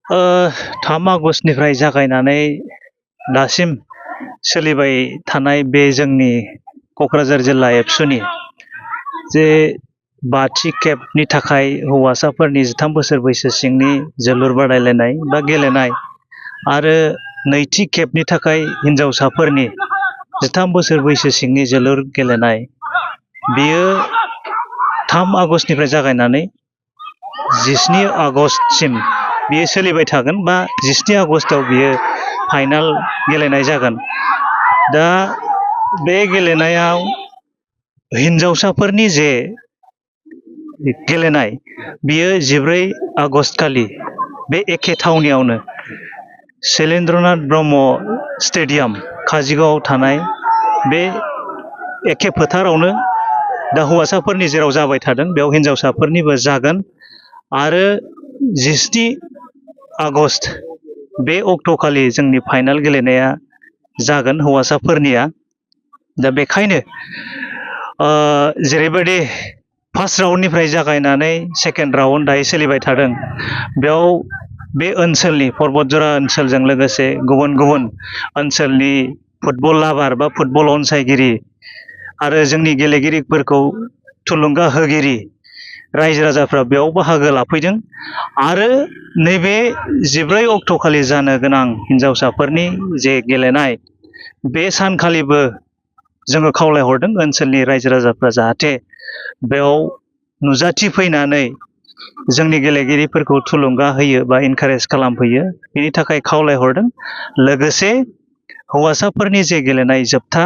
ओ 3 आगस्टनिफ्राय जागायनानै दासिम सोलिबाय थानाय बे जोंनि क'क्राझार जिल्ला एबसुनि जे 5थि खेबनि थाखाय हौवासाफोरनि 13 बोसोर बैसो सिंनि जोलुर बादायलायनाय बा गेलेनाय आरो नैथि खेबनि थाखाय हिनजावसाफोरनि 13 बोसोर बैसो सिंनि जोलुर गेलेनाय बेयो 3 आगस्टनिफ्राय जागायनानै 17 आगस्टसिम बियो सोलिबाय थागोन बा 17 आगस्टआव बियो फाइनाल गेलेनाय जागोन। दा बे गेलेनायाव हिनजावसाफोरनि जे गेलेनाय बियो 14 आगस्ट खालि बे एखे थावनियावनो शैलेन्द्रनाथ ब्रह्म स्टेडियाम काजिगावआव थानाय बे एखे फोथारावनो दा हौवासाफोरनि जेराव जाबाय थादों बेयाव हिनजावसाफोरनिबो जागोन आरो 17 आगस्ट बे अक्ट'खालि जोंनि फाइनाल गेलेनाया जागोन हौवासाफोरनिया। दा बेखायनो जेरैबायदि फार्स्ट राउन्डनिफ्राय जागायनानै सेकेन्ड राउन्ड दायो सोलिबाय थादों बेयाव बे ओनसोलनि पर्बतजरा ओनसोलजों लोगोसे गुबुन गुबुन ओनसोलनि फुटबल लाभार बा फुटबल अनसायगिरि आरो जोंनि गेलेगिरिफोरखौ थुलुंगा होगिरि रायजो राजाफ्रा बेयाव बाहागो लाफैदों आरो नैबे 14 अक्ट'खालि जानो गोनां हिनजावसाफोरनि जे गेलेनाय बे सानखालिबो जोङो खावलायहरदों ओनसोलनि रायजो राजाफ्रा जाहाथे बेयाव नुजाथिफैनानै जोंनि गेलेगिरिफोरखौ थुलुंगा होयो बा इनकारेज खालामफैयो बेनि थाखाय खावलायहरदों। लोगोसे हौवासाफोरनि जे गेलेनाय जोबथा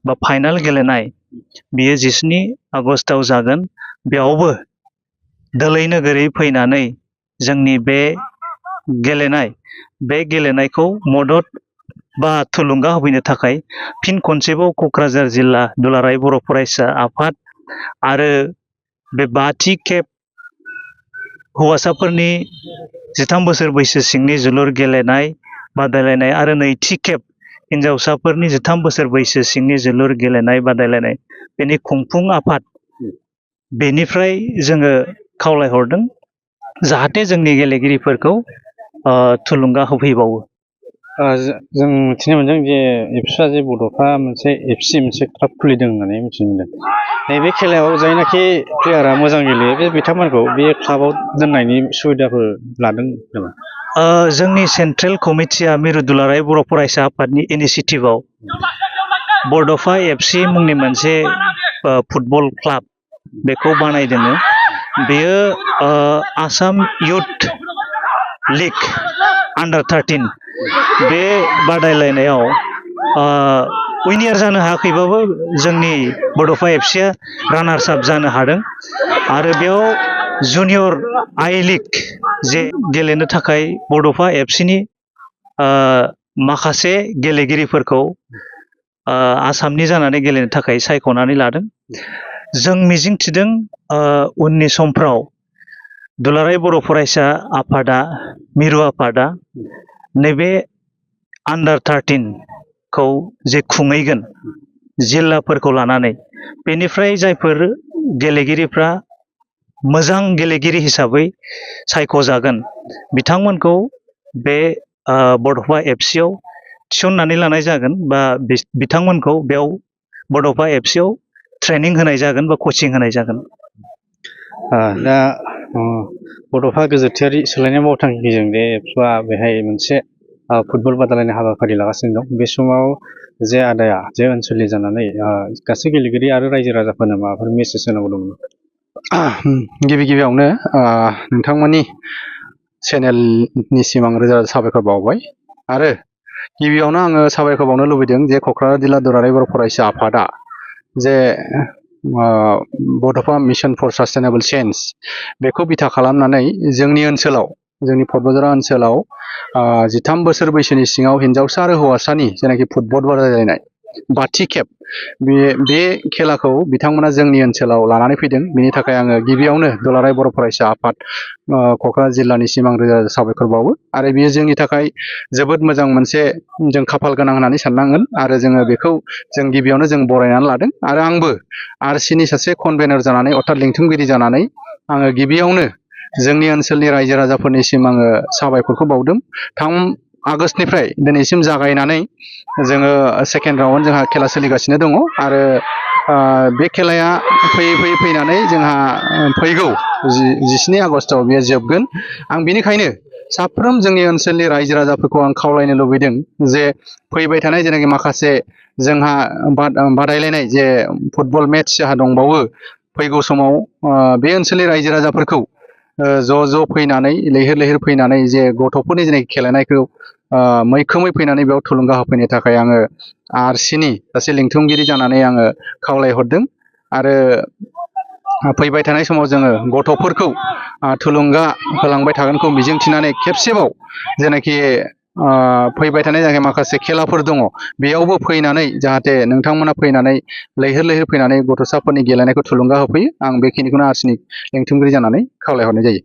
बा फाइनाल गेलेनाय बियो 17 आगस्टआव जागोन। बेयावबो दोलै नोगोरै फैनानै जोंनि बे गेलेनायखौ मदद बा थुलुंगा होफैनो थाखाय फिन खनसेबाव क'क्राझार जिल्ला दुलाराय बर' फरायसा आफाद आरो बे 5थि खेब हौवासाफोरनि 13 बोसोर बैसो सिंनि जोलुर गेलेनाय बादायलायनाय आरो नैथि खेब हिनजावसाफोरनि 13 बोसोर बैसो सिंनि जोलुर गेलेनाय बादायलायनाय बेनि खुंफुं आफाद बेनिफ्राय जोङो खावलायहरदों जाहाथे जोंनि गेलेगिरिफोरखौ थुलुंगा होफैबावो। जों मिथिनो मोनदों जे एबसुआ जे बड'फा मोनसे मोनसे क्लाब खुलिदों होननानै मिथिनो मोनदों। नैबे खेलायाव जायनाखि प्लेयारा मोजां गेलेयो बे बिथांमोनखौ बे क्लाबाव दोननायनि सुबिदाफोर लादों नामा? जोंनि सेन्ट्रेल कमिटिया मिरु दुलाराय बर' फरायसा आफादनि इनिसियेटिभआव बड'फा एफसि मुंनि मोनसे फुटबल क्लाब बेखौ बानायदों। बेयो आसाम इयुथ लिग आन्डार 13 बे बादायलायनायाव उइनार जानो हायाखैबाबो जोंनि बड'फा एफसिया रानार्स आप जानो हादों आरो बेयाव जुनियर आई लिग जे गेलेनो थाखाय बड'फा एफसिनि माखासे गेलेगिरिफोरखौ आसामनि जानानै गेलेनो थाखाय सायख'नानै लादों। जों मिजिंथिदों उननि समफ्राव दुलाराय बर' फरायसा आफादा मिरु आफादा नैबे आन्डार 13 खौ जे खुंहैगोन जिल्लाफोरखौ लानानै बेनिफ्राय जायफोर गेलेगिरिफ्रा मोजां गेलेगिरि हिसाबै सायख'जागोन बिथांमोनखौ बे बड'फा एफसियाव थिसननानै लानाय जागोन बा बिथांमोनखौ बेयाव बड'फा एफसियाव ट्रेनिं होनाय जागोन बा कचिं होनाय जागोन। दा बड'फा गोजोरथियारि सोलायनाय मावथांखिजों जे एबसुआ बेहाय मोनसे फुटबल बादायलायनाय हाबाफारि लागासिनो दं। बे समाव जे आदाया जे ओनसोलनि जानानै गासै गेलेगिरि आरो रायजो राजाफोरनो माबाफोर मेसेज होनांगौ दंमोन? गिबियावनो नोंथांमोननि चेनेलनिसिम आं रोजा रोजा साबायखर बावबाय आरो गिबियावनो आङो साबायखर बावनो लुबैदों जे क'क्राझार जिल्ला दुलाराय बर' फरायसा आफादा जे बड'फा मिशन फर सास्टेनेबल चेन्ज बेखौ बिथा खालामनानै जोंनि ओनसोलाव जोंनि पर्बतजरा ओनसोलाव 13 बोसोर बैसोनि सिङाव हिन्जावसा आरो हौवासानि जेनाखि फुटबल बादायलायनाय 5थि खेब बे खेलाखौ बिथांमोना जोंनि ओनसोलाव लानानै फैदों। बिनि थाखाय आङो गिबियावनो दुलाराय बर' फरायसा आफाद क'क्राझार जिल्लानिसिम आं रोजा रोजा साबायखर बावो आरो बेयो जोंनि थाखाय जोबोद मोजां मोनसे जों खाफाल गोनां होननानै साननांगोन आरो जोङो बेखौ जों गिबियावनो जों बरायनानै लादों आरो आंबो आरसिनि सासे कनभेनर जानानै अर्थात लिंथुमगिरि जानानै आङो गिबियावनो जोंनि ओनसोलनि रायजो राजाफोरनिसिम आङो साबायखरखौ बावदों। 3 आगष्टनिफ्राय दिनैसिम जागायनानै जोङो सेकेन्ड राउन्ड जोंहा खेला सोलिगासिनो दङ आरो बे खेलाया फैयै फैनानै जोंहा फैगौ 17 आगस्टआव बेयो जोबगोन। आं बेनिखायनो साफ्रोम जोंनि ओनसोलनि रायजो राजाफोरखौ आं खावलायनो लुबैदों जे फैबाय थानाय जेनाखि माखासे जोंहा बादायलायनाय जे फुटबल मेट्स जोंहा दंबावो फैगौ समाव बे ओनसोलनि रायजो राजाफोरखौ ज' फैनानै लैहोर फैनानै जे गथ'फोरनि जेनाखि गेलेनायखौ मैखोमै फैनानै बेयाव थुलुंगा होफैनो थाखाय आङो आरसिनि सासे लिंथुमगिरि जानानै आङो खावलायहरदों आरो फैबाय थानाय समाव जोङो गथ'फोरखौ थुलुंगा होलांबाय थागोनखौ मिजिंथिनानै खेबसेबाव जेनाखि फैबाय थानाय जायगायाव माखासे खेलाफोर दङ बेयावबो फैनानै जाहाथे नोंथांमोना फैनानै लैहोर फैनानै गथ'साफोरनि गेलेनायखौ थुलुंगा होफैयो। आं बेखिनिखौनो आरसिनि लिंथुमगिरि जानानै खावलायहरनाय जायो।